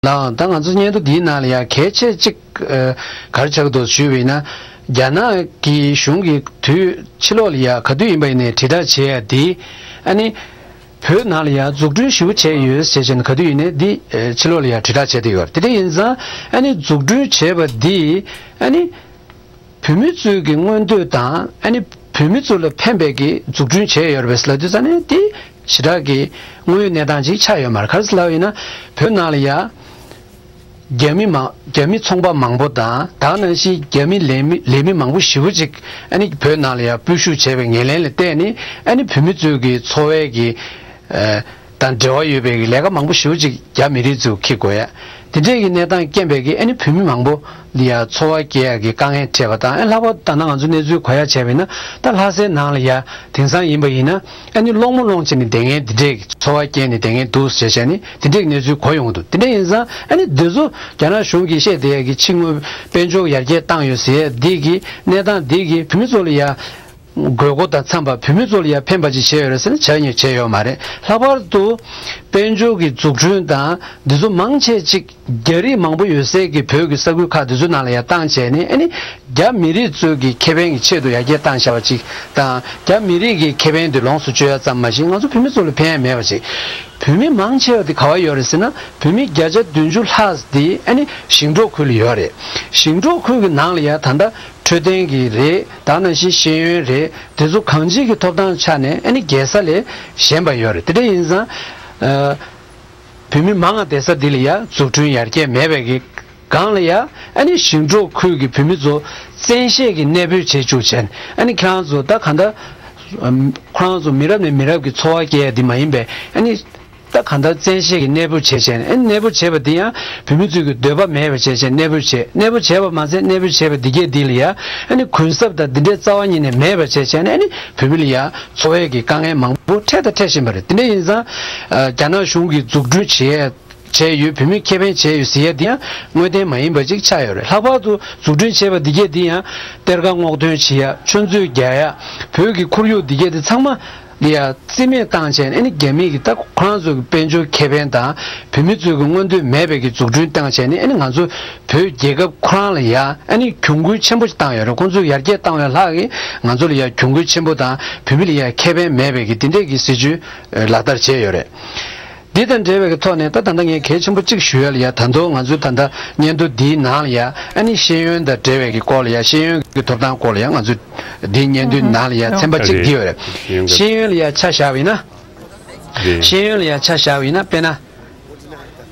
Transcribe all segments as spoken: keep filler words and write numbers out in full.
ལའང་ད་ང་ཚོ་སྙན་ཐོ་འདིའི་ནང་ལ་ཡ་གལ་ཆེ་གཅིག་ཨ་ག་རེ་ཆགས་འདུག་ཞུས་པ་ཡིན་ན། རྒྱ་ནག་གི་གཞུང་གིས་དུས་ཕྱི་ལོགས་ལ་ཡ་ག་དུས་ཡིན་པ་ཡིན་ནའི་དྲིལ་བསྒྲགས་བྱེད་ཡ་འདི་ཨ་ནི་བོད་ནང་ལ་ཡ་འཛུགས་སྐྲུན་ཞེ་པོ་བྱས་ཡོད་ཟེར་བྱས་ནས་ག་དུས་ཡིན་ནའི་འདི་ཨ་ཕྱི་ལོགས་ལ་ཡ་དྲིལ་བསྒྲགས་བྱས་བསྡད་ཡོད་རེད། དེ་འདྲ་ཡིན་ཙང་ཨ་ནི་འཛུགས་སྐྲུན་བྱས་པ་འདི་ཨ་ནི། བོད་མི་ཚོའི་གི་མངོན་འདོད་དང་ཨ་ནི་བོད་མི་ཚོ་ལ་ཕན་པའི་གི་འཛུགས་སྐྲུན་བྱས་ཡོད་རེད་པས་ལབ་དུས་ཙང་ནས་དེ་ཞེ་དྲག་གི་དངོས་ཡོད་གནས་སྟངས་ཅིག་ཆགས་ཡོད་མ་རེད། ག་རེ་ཟེར་ལབ་ཡིན་ན་བོད་ནང་ལ་ཡ་རྒྱ་མི་མང་རྒྱ་མི་ཚོང་པ་མང་པོ་དང་ད་ག་ནང་བཞིན་རྒྱ་མི་ལས་མི་ལས་མི་མང་པོ་ཞེ་པོ་ཅིག་ཨ་ནི་བོད་ནང་ལ་ཡ་སྤོས་ཤུགས་བྱས་པའི་ངོས་ལེན་ལ་བརྟེན་ནས་ཨ་ནི་བོད་མི་ཚོའི་གི་འཚོ་བའི་གི་ཨ། དང་འབྲེལ་བ་ཡོད་པའི་ལས་ཀ་མང་པོ་ཞེ་པོ་ཅིག་རྒྱ་མི་རིགས་ཚོས་འཁྱེར་དགོས་ཡ། དེ་འདྲས་ཀྱི་གནས་སྟངས་རྐྱེན་པས་ཀྱི་ཨ་ནི་བོད་མི་མང་པོ་ལ་ཡ་འཚོ་བ་སྐྱེལ་ཡ་གི་དཀའ་ངལ་འཕྲད་པ་དང་ཨ་ལྷག་པར་དུ་ད་ནང་ང་ཚོ་གནས་ཚུལ་གོ་ཡ་བྱས་པ་ཡིན་ན་ད་ལྷ་སའི་ནང་ལ་ཡ་དེང་སང་ཡིན་པ་ཡིན་ན་ཨ་ནི་སློང་མོ་སློང་བྱས་ནས་བསྡད་མཁན་དེ་འདྲས་ཀྱི་འཚོ་བ་སྐྱེལ་ནས་བསྡད་མཁན་འདུག་ཟེར་བྱས་ནས་དེ་འདྲས་ཀྱི་གནས་ཚུལ་གོ་ཡོང་གི་འདུག་དེ་འདྲས་ཡིན་ཙང་ཨ་ནི་འདི་ཚོ་རྒྱ་ནག་གཞུང་གིས་བཤད་བསྡད་ཡ་གི་ཕྱི་དངུལ་དཔལ་འབྱོར་ཡར་རྒྱས་བཏང་ཡོད་ཟེར་ཡ་འདི་གི་གནས་སྟངས་འདི་གི་བོད་མི་ཚོ་ལ་ཡ། དགོས་མཁོ་དང་འཚམས་པ་བོད་མི་ཚོ་ལ་ཡང་ཕན་པ་ཅིག་བྱས་ཡོད་རེད་ཟེར་ན་བྱས་ཉེས་བྱས་ཡོད་མ་རེད། ལྷག་པར་དུ་དཔལ་འབྱོར་གྱི་འཛུགས་སྐྲུན་དང་འདི་ཚོ་མང་ཆེ་ཅིག་རྒྱ་རིགས་མང་པོ་ཡོད་སའི་གི་བོད་ཀྱི་ས་ཁུལ་ཁག་འདི་ཚོའི་ནང་ལ་ཡང་བཏང་བྱས་ནས་ཨ་ནི་རྒྱ་མི་རིགས་ཚོའི་གི་ཁེ་ཕན་གྱི་ཆེད་དུ་ཡར་རྒྱས་བཏང་བཞག་པ་ཅིག་དང་རྒྱ་མི་རིགས་ཀྱི་ཁེ་ཕན་དེ་ལོངས་སུ་སྤྱོད་ཡ་ཙམ་མ་ཞིག་ང་ཚོ་བོད་མི་ཚོ་ལ་ཕན་ཡ་མེད་པ་ཅིག་བོད་མི་མང་ཆེ་བ་དེ་ག་བ་ཡོད་རེད་ཟེར་ན་བོད་མི་བརྒྱ་ཆ་བདུན་ཅུ་ལྷག་དེ་ཨ་ནི་ཞིང་འབྲོག་ཁུལ་ལ་ཡོད་རེད། ཞིང་འབྲོག་ཁུལ་གྱི་ནང་ལ་ཡང་ད་ལྟ་འཕྲོད་བསྟེན་གྱི་རེད་ད་ནང་བཞིན་ཤེས་ཡོན་རེད་དེ་ཚོ་གང་ཅིའི་གི་ཐོབ་ཐང་ཆ་ནས་ཨ་ནི་རྒྱལ་ས་ལས་ཞན་པ་ཡོད་རེད། དེ་འདྲ་ཡིན་ཙང་ཨ་བོད་མི་མང་ང་བསྡད་ས་འདི་ལ་ཡང་འཛུགས་སྐྲུན་ཡར་རྒྱས་མེད་པའི་གི་སྒང་ལ་ཡང་ཨ་ནི་ཞིང་འབྲོག་ཁུལ་གྱི་བོད་མི་ཚོ་བཙན་ཤེད་ཀྱིས་གནས་སྤོས་བྱེད་བཅུག་བྱས་ཨ་ནི་ཁྱེད་རང་ཚོ་ད་གང་ལྟར་ཁོ་རང་ཚོ་མི་རབས་ནས་མི་རབས་ཀྱི་འཚོ་བ་སྐྱེལ་ཡ་འདི་མ་ཡིན་པས་ཨ་ནི། ད་གང་ལྟར་བཙན་ཤེད་ཀྱིས་གནས་སྤོ་བྱས་བྱས་ནས་ཨ་ནི་གནས་སྤོ་བྱས་པ་འདི་ཡང་བོད་མི་ཚོས་ཀྱི་འདོད་པ་མེད་པ་བྱས་བྱས་གནས་སྤོ་བྱས་གནས་སྤོ་བྱས་པ་མ་ཟད་གནས་སྤོ་བྱས་པ་འདི་གས་འདི་ལ་ཡང་ཨ་ནི་གུན་གསབ་དང་འདི་འདྲའི་རྩ་བ་ཉིད་ནས་མེད་པ་བྱས་བྱས་ནས་ཨ་ནི་བོད་མི་ལ་ཡང་འཚོ་བའི་གི་དཀའ་ངལ་མང་པོ་འཕྲད་དང་འཕྲད་བཞིན་པ་རེད། དེ་འདྲ་ཡིན་ཙང་རྒྱ་ནག་གཞུང་གིས་འཛུགས་སྐྲུན་བྱས་བྱས་ཡོད་བོད་མིས་ཁེ་ཕན་བྱས་ཡོད་ཟེར་ཡ་འདི་ཡང་དངོས་བདེན་མ་ཡིན་པ་ཅིག་ཆགས་ཡོད་རེད། ལྷག་པར་དུ་འཛུགས་སྐྲུན་བྱས་པ་འདི་གས་འདི་ཡང་གཏེར་ཁ་སྔོག་འདོན་བྱེད་ཡ་ཆུ་མཛོད་རྒྱག་ཡ་བོད་ཀྱི་ཁོར་ཡུག་འདི་གས་འདི་ཚང་མ། ལ་ཡ་རྩིས་མེད་བཏང་བྱས་ཨ་ནི་རྒྱ་མི་གི་ད་ཁོ་རང་ཚོ་གི་དཔལ་འབྱོར་ཁེ་ཕན་དང་བོད་མི་ཚོའི་གི་མངོན་འདོད་མེད་པའི་གི་འཛུགས་སྐྲུན་བཏང་བྱས་ནས་ཨ་ནི་ང་ཚོ་བོད་རྒྱལ་ཁབ་ཁོ་རང་ལ་ཡ་ཨ་ནི་གྱོང་གུན་ཆེན་པོ་ཞིག་བཏང་ཡོད་རེད། ཁོང་ཚོས་ཡར་རྒྱས་བཏང་བའི་ལྷག་གི་ང་ཚོ་ལ་ཡ་གྱོང་གུན་ཆེན་པོ་དང་བོད་མི་ལ་ཡ་ཁེ་ཕན་མེད་པའི་གི་དེ་འདྲས་ཀྱི་སྲིད་ཇུས་ལག་བསྟར་བྱས་ཡོད་རེད། འདི་དང་འབྲེལ་བའི་གི་ཐོག་ནས་ད་ད་ལྟ་ངས་གལ་ཆེན་པོ་གཅིག་ཞུ་ཡ་ལ་ཡ་ད་དུང་ང་ཚོའི་ད་ལྟ་སྙན་ཐོ་འདིའི་ནང་ལ་ཡ་ཨ་ནི་ཤེས་ཡོན་དང་འབྲེལ་བའི་གི་སྐོར་ལ་ཡ་ཤེས་ཡོན་གི་ཐོབ་ཐང་སྐོར་ལ་ཡ་ང་ཚོས་འདིའི་སྙན་ཐོའི་ནང་ལ་ཡ་ཚན་པ་གཅིག་འདི་ཡོད་རེད། ཤེས་ཡོན་ལ་ཡ་ཆ་བཞག་པ་ཡིན་ན། ཤེས་ཡོན་ལ་ཡ་ཆ་བཞག་པ་ཡིན་ན་དཔེར་ན།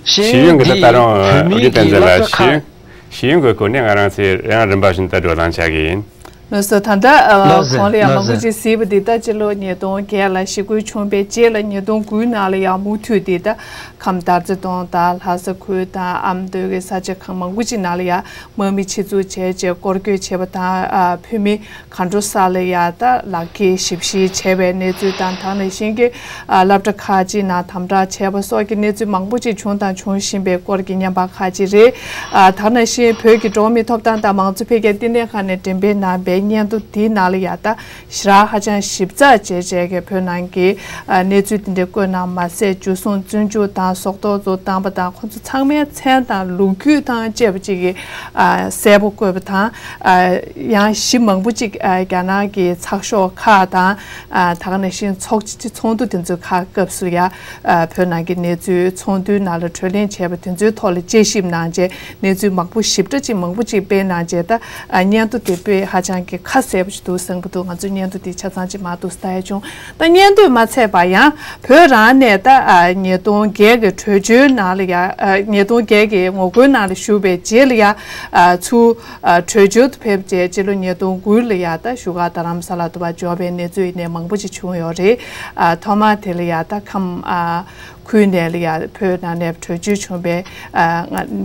ཤེས་ཡོན་འདི་བོད་མིའི་གི་སློབ་གྲྭ་ཁག་ཤེས་ཡོན་གྱི་སྐོར་ནས་ང་རང་ཚོས་ཡང་རིམ་པ་བཞིན་དུ་བགྲོ་གླེང་བྱ་གི་ཡིན། ལགས་སོ། ད་ལྟ་ཨ་ལགས་སེ་གོང་ལ་ཡང་མང་པོ་ཅིག་གཟིགས་པ་འདི་ལྟ་སྤྱི་ལོ་ཉིས་སྟོང་བརྒྱད་ལ་ཞི་རྒོལ་བྱུང་བའི་རྗེས་ལ་ཉིས་སྟོང་དགུའི་ནང་ལ་ཡང་མུ་མཐུད་དེ་ད་ཁམས་དར་རྩེ་གདོང་དང་ལྷ་ས་ཁུལ་དང་ཨ་མདོའི་ས་ཆ་ཁག་མང་པོ་ཅིག་ནང་ལ་ཡང་དམག་མི་ཆེད་འཛུགས་བྱས་རྗེས་སྐོར་སྐྱོད་བྱས་པ་དང་ཨ་བོད་མི་གར་འགྲོ་ས་ལ་ཡང་ད་ལག་འཁྱེར་ཞིབ་བཤེར་བྱས་པའི་གནས་ཚུལ་དང་ད་ག་ནང་བཞིན་གྱི་ཨ་སློབ་གྲྭ་ཁག་ཅིག་ནང་དམ་དྲག་བྱས་པ་སོགས་ཀྱི་གནས་ཚུལ་མང་པོ་ཅིག་བྱུང་དང་འབྱུང་བཞིན་པའི་སྐོར་གྱི་བརྙན་པར་ཁག་ཅིག་རེད། ཨ་ད་ག་ནང་བཞིན་བོད་ཀྱི་འགྲོ་བ་མིའི་ཐོབ་ཐང་དང་མང་གཙོ་འཕེལ་རྒྱས་བསྟི་གནས་ཁང་ནས་འགྲེམས་སྤེལ་གནང་བའི་སྙན་ཐོ་འདིའི་ནང་ལ་ཡང་ད་ཞེ་དྲག་ཧ་ཅང་ཞིབ་ཚགས་བྱས་བྱས་ཀྱི་བོད་ནང་གི་ཨ་གནས་ཚུལ་འདི་འདྲ་བཀོད་གནང་མ་ཟད་འཇུ་བཟུང་བཙོན་འཇུག་དང་སྲོག་ཐོག་ཏུ་བཏང་པ་དང་ཁོང་ཚོ་ཚང་མའི་མཚན་དང་ལོ་རྒྱུས་དང་བཅས་པ་ཅིག་གི་ཨ་གསལ་པོ་བཀོད་པ་དང་ཨ་ཡང་གཞི་མང་པོ་ཅིག་ཨ་རྒྱ་ནག་གི་ཚགས་ཤོག་ཁག་དང་ཨ་ད་ག་ནང་བཞིན་ཚོགས་ཆེན་ཚོགས་འདུ་དེ་ཚོའི་ཁག་སྐབས་སུ་ཡང་ཨ་བོད་ནང་གི་གནས་ཚུལ་ཚོགས་འདུའི་ནང་ལ་གྲོས་གླེང་བྱས་པ་དེ་ཚོའི་ཐོག་ལ་དཔྱད་ཞིབ་གནང་རྗེས་གནས་ཚུལ་མང་པོ་ཞིབ་ཕྲ་ཅིག་མང་པོ་ཅིག་སྤེལ་གནང་རྗེས་ད་ཨ་སྙན་ཐོ་དེ་དཔེ་ཧ་ཅང་གི་ཁ་གསལ་པོ་ཞིག་འདུག་བསམ་གྱི་འདུག་ང་ཚོས་སྙན་ཐོ་དེ་ཆ་ཚང་ཅིག་མར་འདུག་སེ་ལྟ་ཡ་བྱུང་། ད་སྙན་ཐོས་མ་ཚད་པ་ཡང་བོད་རང་ནས་ད་ཨ་ཉིས་སྟོང་བརྒྱད་ཀྱི་བྲོས་བྱོལ་ནང་ལ་ཡ་ཨ་ཉིས་སྟོང་བརྒྱད་ཀྱི་ངོ་རྒོལ་ནང་ལ་ཞུགས་པའི་རྗེས་ལ་ཡ་ཨ་ཚུར་ཨ་བྲོས་བྱོལ་དུ་ཕེབས་རྗེས་སྤྱི་ལོ་ཉིས་སྟོང་དགུ་ལ་ཡ་ད་བཞུགས་སྒར་རྡ་རམ་ས་ལ་དུ་བ་འབྱོར་བའི་གནས་ཚུལ་ཡིན་ནའི་མང་པོ་ཅིག་བྱུང་ཡོད་རེད། ཨ་ཐོག་མར་དེ་ལ་ཡ་ད་ཁམས་ཨ་ཁུལ་ནས་ལ་ཡ་བོད་ནང་ནས་བྲོས་བྱོལ་བྱུང་བའི་ཨ་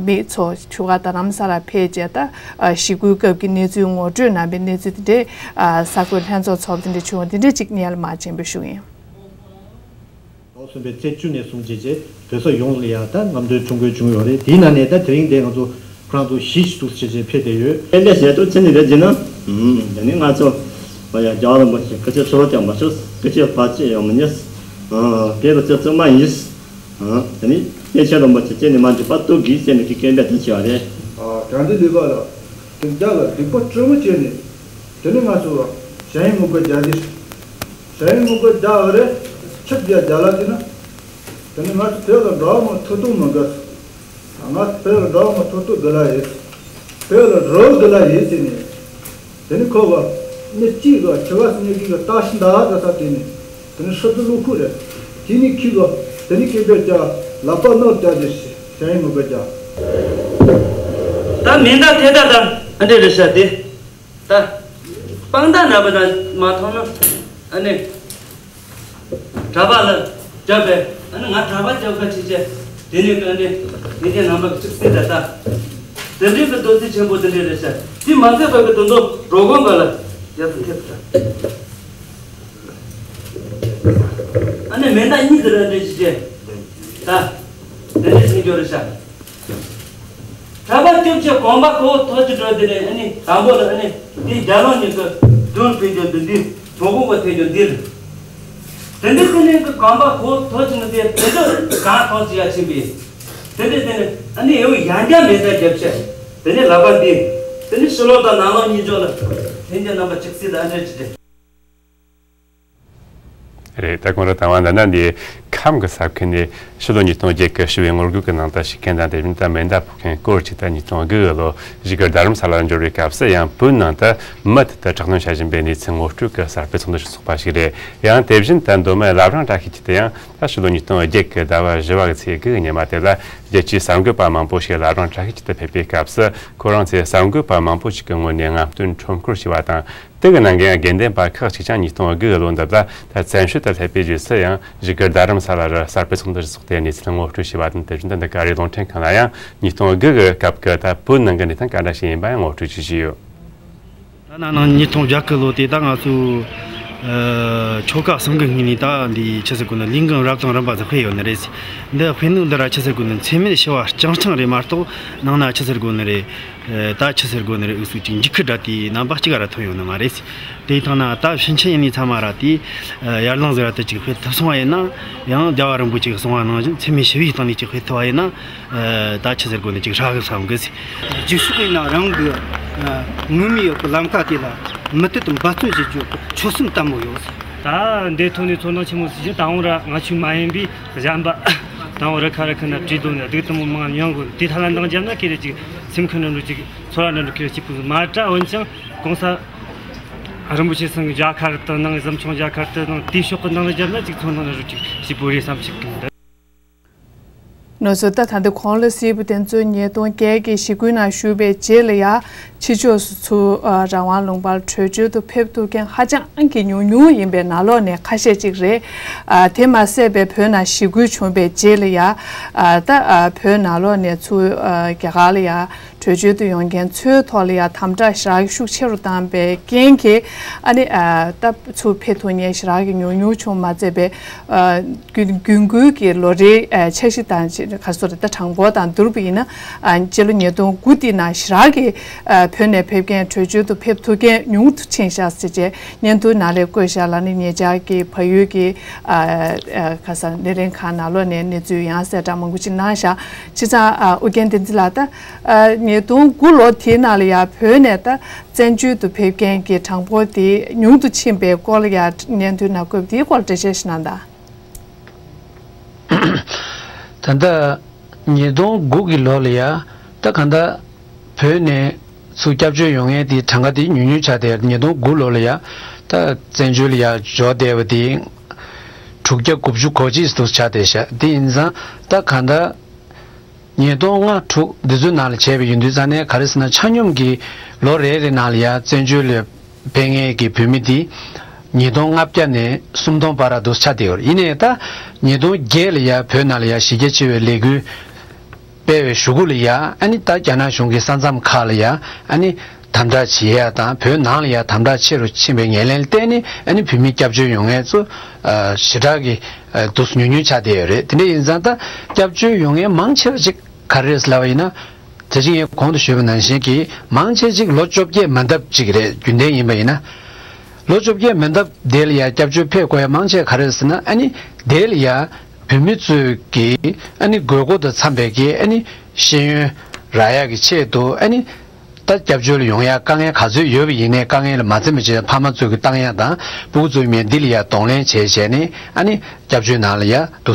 མི་ཚོ་བཞུགས་སྒར་རྡ་རམ་ས་ལ་ཕེབས་རྗེས་ད་ཨ་ཞི་རྒོལ་སྐབས་ཀྱི་གནས་ཚུལ་ངོ་སྤྲོད་གནང་བའི་གནས་ཚུལ་དེ་འདྲའི་ཨ་གསར་འགོད་ལྷན་ཚོགས་ཚོགས་པ་དེ་འདྲ་བྱུང་བ་དེ་འདྲ་ཅིག་སྙན་ལ་མར་སྤྱན་འབུལ་ཞུ་གི་ཡིན། ལོ་གསུམ་པའི་ཚེས་བཅུ་ནས་བཟུང་བྱས་རྗེས་བོད་ས་ཡོངས་ལ་ཡ་ད་རྔམ་སྟོན་ཁྲོམ་སྐོར་བྱུང་ཡོད་རེད། དེའི་ནང་ནས་ད་དེ་རིང་འདི་ང་ཚོ་ཁོ་རང་ཚོ་གཞིས་བཞུགས་བྱས་རྗེས་ཕེབས་བསྡད་ཡོད། དེ་འདྲ་བྱས་ཏོ་ཚེ་འདི་འདྲ་བྱས་ན། ཨུམ། དེ་ནི་ང་ཚོ་བ་ཡ་རྒྱལ་བ་རིན་པོ་ཆེ་སྐུ་ཚེ་ཁྲི་ལོ་བརྟན་པར་ཤོག་སྐུ་ཚེ་བར་ཆད་ཡང་མི་ཉེས། ཨ་བོད་ཀྱི་སྤྱི་གཙུག་མ་ཡིན། ཨང་། དེ་ནི་གནས་ཆེན་རིན་པོ་ཆེ་བཅས་ནས་མ་འཇུག་པ་སྟོབས་ཀྱིས་བཅས་ནས་ཀྱི་སྐད་འབོད་དུ་བྱས་པ་རེད། ཨ། བྲམ་ཟེ་ལེགས་པ་ལགས། དེ་བདག་ལ་སྡིག་པ་སྤྲང་པོ་བྱས་ནས། དེ་ནི་ང་ཚོ་ཞ་ཡི་མུ་གེ་རྒྱ་འདི། ཞ་ཡི་མུ་གེ་རྒྱ་བ་རེད། ཆིབས་རྒྱ་རྒྱ་ལ་དེ་ན། དེ་ནི་ང་ཚོ་བོད་ལ་འགྲོ་བ་མི་ཐུབ་ཐུབ་མི་དགོས། ང་བོད་ལ་འགྲོ་བ་མི་ཐུབ་ཐུབ་དགོས་ལ་ཡོད། བོད་ལ་རོལ་དགོས་ལ་ཡོད་ཟེར་ནས། དེ་ནི་ཁོ་ག་མི་གཅིག་ག་ཆི་ག་སི་ཉི་གི་ག་ཏ་ཤི་འདའ་ག་ས་དེ་ནི། དེ་ནི་ཧྲི་ཏི་ལུ་ཁུ་རེད། དེ་ནི་ཁི་ག་དེ་ནི་སྐད་འབོད་རྒྱ་ལག་པ་ནོར་རྒྱ་དེ་ཞ་ཡི་མུ་གེ་རྒྱ། ད་མེ་མདའ་ཐེ་ད་ད་ཨ་འདྲེ་རེད་ཤ་དེ། ད། སྤང་མདའ་ན་བ་ད་མ་ཐོང་ན། ཨ་ནི། གྲྭ་པ་ལ་རྒྱབ་པས། ཨ་ནི་ང་གྲྭ་པ་རྒྱབ་ཁ་ཆེ་ཆེ། དེ་ནས་ཀ་ནི། དེ་ནས་ནང་པ་གཅིག་སྲིད་ད་ད། དེ་འདྲའི་གི་རྡོ་རྗེ་ཆེན་པོ་དེ་འདྲའི་རེད་ཤ། དེ་མ་ཟད་པ་གི་དོན་དུ་རོ་གོང་ག་ལ། ཡ་ད་ཐེབས་ད། ཨ་ནི་མེ་མདའ་གཉིས་དེ་ར་འདྲེ་ཆེ་ཆེ། ད། དེ་འདྲའི་སྲིད་འགྱོ་རེད་ཤ། གྲྭ་པ་སྐྱོབ་ཆེད་གོམ་པ་ཁོ་ཐོག་ཅིག་འགྲོ་དེ་ནས་ཨ་ནི་དང་པོ་ལ་ཨ་ནི་དེ་རྒྱ་ལོ་ཉིད་ཀྱི་མདུན་ཕེབས་རྒྱུ་འདི་འདི་གྲོགས་པོ་ག་ཐེབས་རྒྱུ་འདི་རེད། དེ་འདྲ་དེ་ནས་ཀྱི་གོམ་པ་ཁོ་ཐོག་ཅིག་ནི་དེ་དེ་ཚོ་གང་ཐོག་ཅིག་ཡ་ཕྱིན་པས། དེ་འདྲ་དེ་ནས་ཨ་ནི་ཡང་ཡང་བསྐྱར་མེ་མདའ་རྒྱབ་ཆེད་དེ་ནས་ལག་པ་འདི་དེ་ནས་ཕྱི་ལོགས་དང་ནང་ལོགས་གཉིས་ཕྱོགས་ལ་ལྷན་རྒྱས་རྣམ་པ་གཅིག་སྲིད་དང་ཨ་འདྲ་ཅིག་རེད། རེད། ད་གོང་ར་དང་བ་འདི་ན་འདི་ཁམས་ཀྱི་ས་ཁུལ་ནས་ཕྱི་ལོ་ཉིས་སྟོང་བརྒྱད་ཀྱི་ཞི་བའི་ངོ་རྒོལ་གྱི་ནང་དུ་ཞུགས་མཁན་དང་དེ་བཞིན་དུ་མེ་མདའ་ཕོག་མཁན་སྐོར་གཅིག་ད་ཉིས་སྟོང་དགུ་གི་ལོ་གཞིས་ཀ་རྡ་རམ་ས་ལར་འབྱོར་བའི་སྐབས་སུ་ཡང་བོད་ནང་དུ་མུ་མཐུད་དུ་དྲག་གནོན་བྱ་བཞིན་པའི་གནས་ཚུལ་ངོ་སྤྲོད་ཀྱི་གསར་སྤེལ་ཚོགས་འདུ་ཞིག་ཚོགས་པ་ཞིག་རེད། ཡང་དེ་བཞིན་དུ་མདོ་སྨད་བླ་བྲང་བཀྲ་ཤིས་འཁྱིལ་དུ་ཡང་ད་ཕྱི་ལོ་ཉིས་སྟོང་བརྒྱད་ཀྱི་ཟླ་བ་བཞི་བ་གི་ཚེས་དགུ་གི་ཉི་མ་དེ་ལ་རྒྱལ་སྤྱིའི་གསར་འགོད་པ་མང་པོ་ཞིག་བླ་བྲང་བཀྲ་ཤིས་འཁྱིལ་དུ་ཕེབས་པའི་སྐབས་སུ་ཁོ་རང་ཚོས་གསར་འགོད་པ་མང་པོ་ཞིག་གི་ངོས་ནས་རྔམ་སྟོན་ཁྲོམ་སྐོར་བྱས་པ་དང་། དེ་གི་ནང་འགན་དགེ་འདུན་པ་ཁག་ཅིག་ཀྱང་ཉིས་སྟོང་དགུ་གི་ལོ་འདི་ལ་ད་བཙན་བྱོལ་དུ་སླེབས་པའི་རྗེས་སུ་ཡང་གཞིས་ཀ་རྡ་རམ་ས་ལ་རུ་གསར་སྤེལ་ཚོགས་འདུ་ཞིག་ཚོགས་ཏེ་གནས་ཚུལ་ངོ་སྤྲོད་བྱས་པ་དང་། དེ་བཞིན་དུ་འདི་ག་རེ་རླུང་འཕྲིན་ཁང་ལ་ཡང་ཉིས་སྟོང་དགུ་གི་སྐབས་ཀྱི་ད་བོད་ནང་གི་གནས་སྟངས་ག་འདྲ་ཞིག་ཡིན་པ་ཡང་ངོ་སྤྲོད་ཅིག་བྱས་ཡོད། ད་ན་ནིང་ཉིས་སྟོང་བརྒྱད་གི་ལོ་དེ་ད་ང་ཚོ་ཨ་ཆོལ་ཁ་གསུམ་གི་སྔུན་ནས་ད་འདི་ཆི་ཟེར་དགོས་ན་ལས་འགུལ་རབ་དང་རིམ་པ་ཟིག་སྤེལ་ཡོད་ནི་རེད། འདི་སྤེལ་ནོ་འདི་ར་ཆི་ཟེར་དགོས་ན་འཚེ་མེད་ཞི་བ་རྐྱང་རྐྱང་རེད་མ་གཏོགས་ནང་ན་ཆི་ཟེར་དགོས་ནི་རེད། ཨ་ད་ཆི་ཟེར་དགོས་ནི་རེད། འུ་ཚོ་ཅིག་འཇིགས་སྐུལ་འདྲ་དེ་རྣམ་པ་གཅིག་ག་ར་ཐོན་ཡོད་ནི་མ་རེད། དེའི་ཐང་ན་ད་ཕྱིན་ཆད་ཡིན་ནི་ཚང་མ་ར་དེ་ཨ་ཡར་ལངས་ཟེར་བ་དེ་ཅིག་སྤེལ་ཐུབ་སོང་བ་ཡིན་ན་ཡང་རྒྱལ་བ་རིན་པོ་ཆེ་གི་གསུང་བ་ནང་བཞིན་འཚེ་མེད་ཞི་བའི་སྟེང་ནས་ཅིག་སྤེལ་ཐུབ་བ་ཡིན་ན། ཨ་ད་ཆི་ཟེར་དགོས་ནི་ཅིག་ཧྲ་གི་བསམ་གི་ཟེར། རྗེས་ཕྱོགས་ཡིན་ན་རང་གི་ཨ་ངོམས་ཡོད་པའི་ལམ་ཁ་དེ་ལ་མུ་མཐུད་དུ་འབད་བརྩོན་བྱེད་རྒྱུ་ཆོད་སེམས་དམ་པོ་ཡོད་ཟེར། ད་འདི་ཐོག་ནས་ཚོར་སྣང་ཆེན་མོ་ཟིག་བྱུང་། ད་འོང་ར་ང་ཆོས་མ་ཡིན་པའི་གཞན་པ་ད་འོང་ར་ཁ་ར་ཁ་ན་བྲིས་དོན་ནས་སྡུག་དུམ་བུ་མང་མྱོང་དགོས། དེ་ཐ་ལ་འདང་བརྒྱབ་ན་ཁེ་རེ་ཅིག་སེམས་ཁུར་ནང་འགྲོ་ཅིག་ཚོར་བ་འདྲ་འགྲོ་ཁེ་རེ་ཅིག་པོ་མ་དྲ། འོན་ཀྱང་གོང་ས་རིན་པོ་ཆེ་ཚང་གི་རྒྱ་གར་དུ་གནང་། གཟིམ་ཆུང་རྒྱ་གར་དུ་གནང་། དེའི་ཕྱོགས་ཀྱི་འདང་བརྒྱབ་ན་ཅིག་ཚོར་སྣང་འདྲ་འགྲོ་ཅིག་ཞིག་པོ་རེད་བསམ་ཅིག་གི་འདུག། ནོར་སོ་ད་ད་ལྟ་གོང་ལ་སིལ་བུ་དེ་ཚོ་ཉིས་སྟོང་བརྒྱད་ཀྱི་ཞི་རྒོལ་ནང་ཞུགས་པའི་རྗེས་ལ་ཡ་ཕྱི་ཕྱོགས་སུ་ཚུར་ཨ་རང་དབང་ལུང་པར་བྲོས་བྱོལ་དུ་ཕེབས་ཐུབ་མཁན་ཧ་ཅང་གི་ཉུང་ཉུང་ཡིན་པའི་ནང་ལོགས་ནས་ཁ་ཤས་ཅིག་རེད། ཨ་དེ་མ་ཟད་པའི་བོད་ནང་ཞི་རྒོལ་བྱུང་བའི་རྗེས་ལ་ཡ་ཨ་ད་ཨ་བོད་ནང་ལོགས་ནས་ཚུར་ཨ་རྒྱ་གར་ལ་ཡ་བྲོས་བྱོལ་དུ་ཡོང་མཁན་ཚོའི་ཐོག་ལ་ཡ་དམ་དྲག་ཞེ་དྲག་ཤུགས་ཆེ་རུ་བཏང་པའི་རྐྱེན་གྱིས་ཨ་ནི་ཨ་ད་ཚུར་ཕེབས་ཐུབ་མཁན་ཞེ་དྲག་གི་ཉུང་ཉུང་བྱུང་མ་ཚད་པའི་ཨ་རྒྱུན་རྒྱུན་འཁོར་གྱི་ལོ་རེའི་ཨ་འཆར་གཞི་དང་ག་སོ་རེ་ད་གྲངས་འབོར་དང་བསྡུར་བ་ཡིན་ན་ཨ་སྤྱི་ལོ་ཉིས་སྟོང་དགུ་དེའི་ནང་ཞེ་དྲག་གི་ཨ་བོད་ནས་ཕེབས་མཁན་བྲོས་བྱོལ་དུ་ཕེབས་ཐུབ་མཁན་ཉུང་དུ་ཕྱིན་ཤག་ཟེར་བྱས་བརྙན་ཐུང་ནང་ལ་བཀོད་བཞག་ལ་ནི་ཉེ་ཆར་གྱི་བལ་ཡུལ་གྱི་ཨ་ཨ་ག་ས་སྣེ་ལེན་ཁང་ནང་ལོགས་ནས་གནས་ཚུལ་ཡང་གསལ་བསྒྲགས་མང་པོ་ཅིག་གནང་ཤག། བྱས་ཙང་ཨ་ཨོ་རྒྱན་བསྟན་འཛིན་ལགས། ད་ཨ་ཉིས་སྟོང་དགུ་ལོ་དེའི་ནང་ལ་ཡང་བོད་ནས་ད་བཙན་བྱོལ་དུ་ཕེབས་མཁན་གྱི་གྲངས་འབོར་དེ་ཉུང་དུ་ཕྱིན་པའི་སྐོར་ལ་ཡང་བརྙན་ཐུང་ནང་བཀོད་པ་དེའི་སྐོར་འགྲེལ་བཤད་ཞིག་གནང་དང་། ད་ལྟ་ཉིས་སྟོང་དགུ་གི་ལོ་ལ་ཡང་ད་གང་ལྟར་བོད་ནས་ཚུར་སྐྱབས་བཅོལ་ཡོང་མཁན་དེ་གྲངས་ཀ་དེ་ཉུང་ཉུང་ཆགས་ཏེ། ཉིས་སྟོང་དགུ་ལོ་ལ་ཡང་ད་བཙན་བྱོལ་ལ་ཡང་འབྱོར་བསྡད་པ་དེ་དྲུག་བརྒྱ་དགུ་བཅུ་གོ་གཅིག་འདུག་ཆགས་བསྡད་ཤག། དེ་ཡིན་ཙང་ད་གང་ལྟར་ཉིས་སྟོང་ལྔ་དྲུག་འདི་ཚོའི་ནང་ལ་བྱས་པ་ཡིན་དུས་ཙང་ནས་ག་རེ་ཟེར་ན་ཆ་སྙོམས་ཀྱི་ལོ་རེ་རེ་ནང་ལ་ཡང་བཙན་བྱོལ་ལ་ཕེབས་མཁན་གྱི་བོད་མི་དེ་ཉིས་སྟོང་ལྔ་བརྒྱ་ནས་སུམ་སྟོང་བར་ར་འདུག་ཆགས་བསྡད་ཡོད་རེད། ཡིན་ནའི་ད་ཉིས་སྟོང་བརྒྱད་ལ་ཡང་བོད་ནང་ལ་ཡང་གཞི་རྒྱ་ཆེ་བའི་ལས་འགུལ་སྤེལ་བའི་གཞུག་གུ་ལ་ཡང་ཨ་ནི་ད་རྒྱ་ནག་གཞུང་གི་ས་མཚམས་ཁག་ལ་ཡང་ཨ་ནི་དམ་དྲག་བྱེད་ཡ་དང་བོད་ནང་ལ་ཡང་དམ་དྲག་ཆེ་རུ་ཕྱིན་པའི་ངོས་ལེན་བརྟེན་ནས་ཨ་ནི་བོད་མི་སྐྱབས་བཅོལ་ཡོང་མཁན་ཚོ་ཨ་ཞེ་དྲག་གི་ཨ་འདུག་ཉུང་ཉུང་ཆགས་བསྡད་ཡོད་རེད། དེ་འདྲ་ཡིན་ཙང་ད་སྐྱབས་བཅོལ་ཡོང་མཁན་མང་ཆེ་བ་ཅིག་ག་རེ་རེད་ལབ་པ་ཡིན་ན། ད་ཅི་ངས་གོང་དུ་ཞུས་པ་ནང་བཞིན་གྱི་མང་ཆེ་ཅིག་ལོ་བཅོ་བརྒྱད་མ་འདབ་ཅིག་རེད། རྒྱུན་ལྡན་ཡིན་པ་ཡིན་ན། ལོ་བཅོ་བརྒྱད་མ་འདབ་དེ་ལ་ཡང་སྐྱབས་བཅོལ་ཕེབས་དགོས་ཡ་མང་ཆེ་ག་རེ་རེད་ཟེར་ན། ཨ་ནི་དེ་ལ་ཡང་ བོད་མི་ཚོས་ཀྱི་ཨ་ནི་དགོས་མཁོ་དང་འཚམ་པའི་གི་ཨ་ནི་ཤེས་ཡོན་རག་ཡག་གི་ཆེད་དུ་ཨ་ནི་ད་སྐྱབས་བཅོལ་ལ་ཡོང་ཡག་དཀའ་ངལ་ག་ཚོད་ཡོད་པ་ཡིན་ནའི་དཀའ་ངལ་ལ་མ་འཛེམས་པ་བྱས་ཕ་མ་ཚོས་ཀྱི་བཏང་ཡག་དང་ཕྲུ་གུ་ཚོའི་མིང་འདི་ལ་ཡ་གདོང་ལེན་བྱས་བྱས་ནས་ཨ་ནི་སྐྱབས་བཅོལ་ནང་ལ་ཡ་འདུག་